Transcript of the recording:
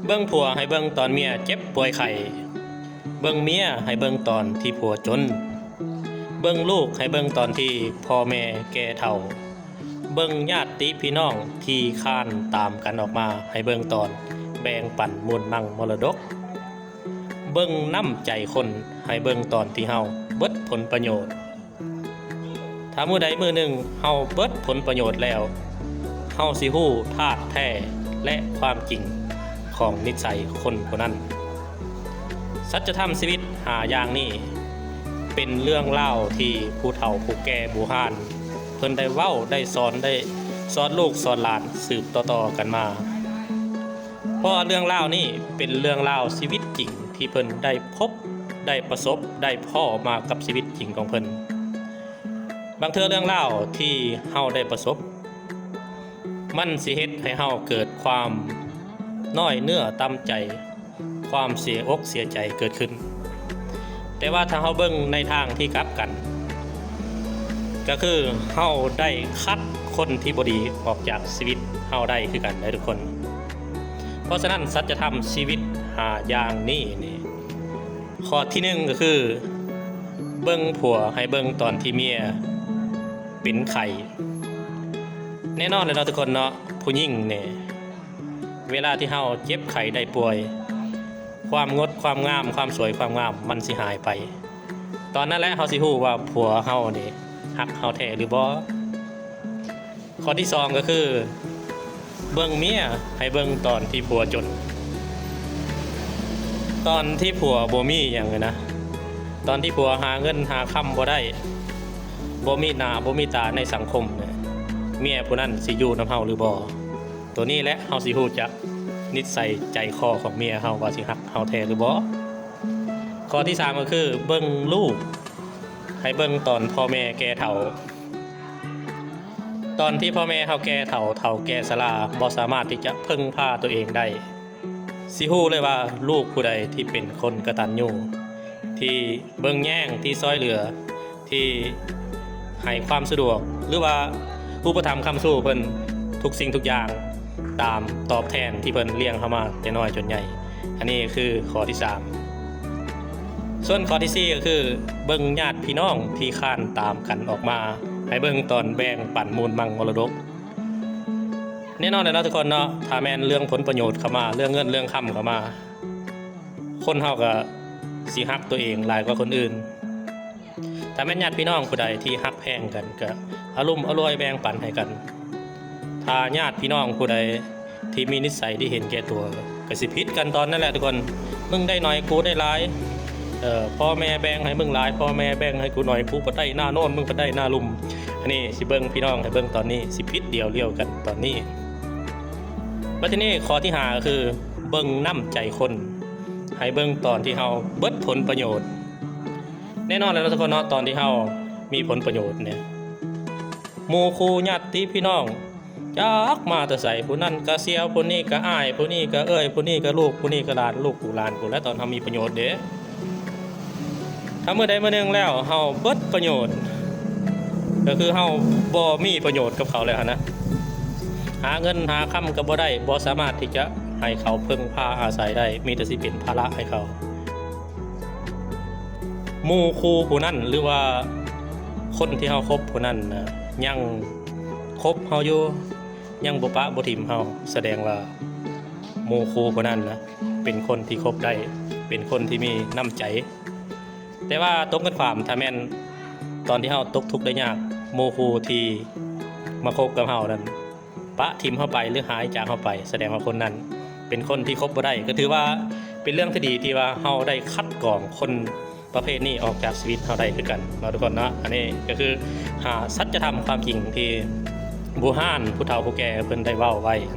ເບິ່ງຜົວໃຫ້ເບິ່ງຕອນເມຍເຈັບປ່ວຍໄຂ້, ເບິ່ງເມຍໃຫ້ເບິ່ງຕອນທີ່ຜົວຈົນ, ເບິ່ງລູກໃຫ້ເບິ່ງຕອນທີ່ພໍ່ແມ່ແກ່ເຖົ້າ, ເບິ່ງຍາດຕິພີ່ນ້ອງທີ່ຄານຕາມກັນອອກມາໃຫ້ເບິ່ງຕອນແບ່ງປັນມູນມັງມໍລະດົກ, ເບິ່ງນ້ຳໃຈຄົນໃຫ້ເບິ່ງຕອນທີ່ເຮົາເບິດຜົນປະໂຫຍດ. ຖ້າມື້ໃດມື້ໜຶ່ງເຮົາເບິດຜົນປະໂຫຍດແລ້ວ, ເຮົາຊິຮູ້ທາດແທ້ ແລະ ຄວາມຈິງຂອງນິດໄສຄົນຜູ້ນັ້ນ. ສັດຈະທຳຊີວິດຫ້າຢ່າງນີ້ ເປັນເລື່ອງລາວທີ່ຜູ້ເຖົ້າຜູ້ແກ່ບູຮານເພິ່ນໄດ້ເວົ້າ, ໄດ້ສອນ, ໄດ້ສອນລູກສອນຫຼານສືບຕໍ່ໆກັນມາ. ເພາະວ່າເລື່ອງລາວນີ້ເປັນເລື່ອງລາວຊີວິດຈິງທີ່ເພິ່ນໄດ້ພົບ, ໄດ້ປະສົບ, ໄດ້ພໍ້ມາກັບຊີວິດຈິງຂອງເພິ່ນ. ບາງເທື່ອເລື່ອງລາວທີ່ເຮົາໄດ້ປະສົບ ມັນຊິເຮັດໃຫ້ເຮົາເກີດຄວາມນ້ອຍເນື້ອຕ່ຳໃຈ, ຄວາມເສຍອົກເສຍໃຈເກີດຂຶ້ນ. ແຕ່ວ່າຖ້າເຮົາເບິ່ງໃນທາງທີ່ກັບກັນ, ກໍຄືເຮົາໄດ້ຄັດຄົນທີ່ບໍ່ດີອອກຈາກຊີວິດເຮົາໄດ້ຄືກັນເດີທຸກຄົນ. ເພາະສະນັ້ນ ສັດຈະທຳຊີວິດຫ້າຢ່າງນີ້ນີ້, ຂໍ້ທີໜຶ່ງກໍຄື ເບິ່ງຜົວໃຫ້ເບິ່ງຕອນທີ່ເມຍເປັນໄຂ້. ແນ່ນອນແລ້ວເນາະທຸກຄົນເນາະ, ຜູ້ຍິງນີ້ ເວລາທີ່ເຮົາເຈັບໄຂ້ໄດ້ປ່ວຍ, ຄວາມງົດຄວາມງາມ, ຄວາມສວຍຄວາມງາມມັນຊິຫາຍໄປ. ຕອນນັ້ນແຫຼະເຮົາຊິຮູ້ວ່າຜົວເຮົານີ້ຮັກເຮົາແທ້ຫຼືບໍ່. ຂໍ້ທີສອງກໍຄື ເບິ່ງເມຍໃຫ້ເບິ່ງຕອນທີ່ຜົວຈົນ. ຕອນທີ່ຜົວບໍ່ມີຫຍັງນະ, ຕອນທີ່ຜົວຫາເງິນຫາຄຳບໍ່ໄດ້, ບໍ່ມີໜ້າບໍ່ມີຕາໃນສັງຄົມ, ເມຍຜູ້ນັ້ນຊິຢູ່ນຳເຮົາຫຼືບໍ່? ໂຕນີ້ແຫຼະເຮົາຊິຮູ້ຈັກນິດໄສໃຈຄໍຂອງເມຍເຮົາວ່າຊິຮັກເຮົາແທ້ຫຼືບໍ່. ຂໍ້ທີສາມກໍຄື ເບິ່ງລູກໃຫ້ເບິ່ງຕອນພໍ່ແມ່ແກ່ເຖົ້າ. ຕອນທີ່ພໍ່ແມ່ເຮົາແກ່ເຖົ້າ, ເຖົ້າແກ່ຊະລາ, ບໍ່ສາມາດທີ່ຈະເພິ່ງພາຕົວເອງໄດ້, ຊິຮູ້ເລີຍວ່າລູກຜູ້ໃດທີ່ເປັນຄົນກະຕັນຍູ, ທີ່ເບິ່ງແຍງ, ທີ່ຊ່ອຍເຫຼືອ, ທີ່ໃຫ້ຄວາມສະດວກ ຫຼືວ່າອຸປະຖຳຄ້ຳຊູເພິ່ນທຸກສິ່ງທຸກຢ່າງ ຕາມຕອບແທນທີ່ເພິ່ນລ້ຽງເຮົາມາແຕ່ນ້ອຍຈົນໃຫຍ່. ອັນນີ້ຄືຂໍ້ທີສາມ. ສ່ວນຂໍ້ທີສີ່ກໍຄື ເບິ່ງຍາດພີ່ນ້ອງທີ່ຄານຕາມກັນອອກມາ ໃຫ້ເບິ່ງຕອນແບ່ງປັນມູນມັງມໍລະດົກ. ແນ່ນອນແລ້ວເນາະທຸກຄົນເນາະ, ຖ້າແມ່ນເລື່ອງຜົນປະໂຫຍດເຂົ້າມາ, ເລື່ອງເງິນເລື່ອງຄຳເຂົ້າມາ, ຄົນເຮົາກໍຊິຮັກຕົວເອງຫຼາຍກວ່າຄົນອື່ນ. ຖ້າແມ່ນຍາດພີ່ນ້ອງຜູ້ໃດທີ່ຮັກແພງກັນ ກໍອະລຸມອະລວຍແບ່ງປັນໃຫ້ກັນ. ຖ້າຍາດພີ່ນ້ອງຜູ້ໃດທີ່ມີນິດໄສທີ່ເຫັນແກ່ຕົວ ກໍຊິຜິດກັນຕອນນັ້ນແຫຼະທຸກຄົນ, ມຶງໄດ້ໜ້ອຍ ກູໄດ້ຫຼາຍ, ເອີ ພໍ່ແມ່ແບ່ງໃຫ້ມຶງຫຼາຍ, ພໍ່ແມ່ແບ່ງໃຫ້ກູໜ້ອຍ, ກູພັດໄດ້ໜ້າໂນ້ນ ມຶງພັດໄດ້ໜ້າລຸ່ມ. ອັນນີ້ຊິເບິ່ງພີ່ນ້ອງໃຫ້ເບິ່ງຕອນນີ້, ຊິຜິດດຽວລ້ຽວກັນຕອນນີ້. ບັດທີນີ້ຂໍ້ທີຫ້າກໍຄື ເບິ່ງນ້ຳໃຈຄົນ ໃຫ້ເບິ່ງຕອນທີ່ເຮົາເບິດຜົນປະໂຫຍດ. ແນ່ນອນແລ້ວເນາະທຸກຄົນເນາະ, ຕອນທີ່ເຮົາມີຜົນປະໂຫຍດນີ້ ໝູ່ຄູ່ຍາດຕິພີ່ນ້ອງຈັກມາແຕ່ໃສ, ຜູ້ນັ້ນກະສ່ຽວ, ຜູ້ນີ້ກະອ້າຍ, ຜູ້ນີ້ກະເອື້ອຍ, ຜູ້ນີ້ກະລູກ, ຜູ້ນີ້ກະຫຼານ, ລູກກູຫຼານກູ ແລະ ຕອນເຮົາມີປະໂຫຍດເດ້. ຖ້າມື້ໃດມື້ໜຶ່ງແລ້ວເຮົາເບິດປະໂຫຍດ, ກໍຄືເຮົາບໍ່ມີປະໂຫຍດກັບເຂົາແລ້ວຫັ້ນນະ, ຫາເງິນຫາຄຳກໍບໍ່ໄດ້, ບໍ່ສາມາດທີ່ຈະໃຫ້ເຂົາເພິ່ງພາອາໄສໄດ້, ມີແຕ່ຊິເປັນພາລະໃຫ້ເຂົາ. ໝູ່ຄູ່ຜູ້ນັ້ນ ຫຼືວ່າຄົນທີ່ເຮົາຄົບຜູ້ນັ້ນນະ ຍັງຄົບເຮົາຢູ່, ຍັງບໍ່ປະບໍ່ຖິ້ມເຮົາ, ສະແດງວ່າໝູ່ຄູ່ຜູ້ນັ້ນນະ ເປັນຄົນທີ່ຄົບໄດ້, ເປັນຄົນທີ່ມີນ້ຳໃຈ. ແຕ່ວ່າຕົງກັນຂ້າມ, ຖ້າແມ່ນຕອນທີ່ເຮົາຕົກທຸກໄດ້ຍາກ, ໝູ່ຄູ່ທີ່ມາຄົບກັບເຮົານັ້ນ ປະຖິ້ມເຮົາໄປ ຫຼື ຫາຍຈາກເຮົາໄປ, ສະແດງວ່າຄົນນັ້ນເປັນຄົນທີ່ຄົບບໍ່ໄດ້. ກໍຖືວ່າເປັນເລື່ອງທີ່ດີທີ່ວ່າເຮົາໄດ້ຄັດກອງຄົນປະເພດນີ້ອອກຈາກຊີວິດເຮົາໄດ້ຄືກັນເນາະທຸກຄົນເນາະ. ອັນນີ້ກໍຄື ຫ້າ ສັດຈະທຳຄວາມຈິງທີ່ບູຮານຜູ້ເຖົ້າຜູ້ແກ່ເພິ່ນໄດ້ເວົ້າໄວ້.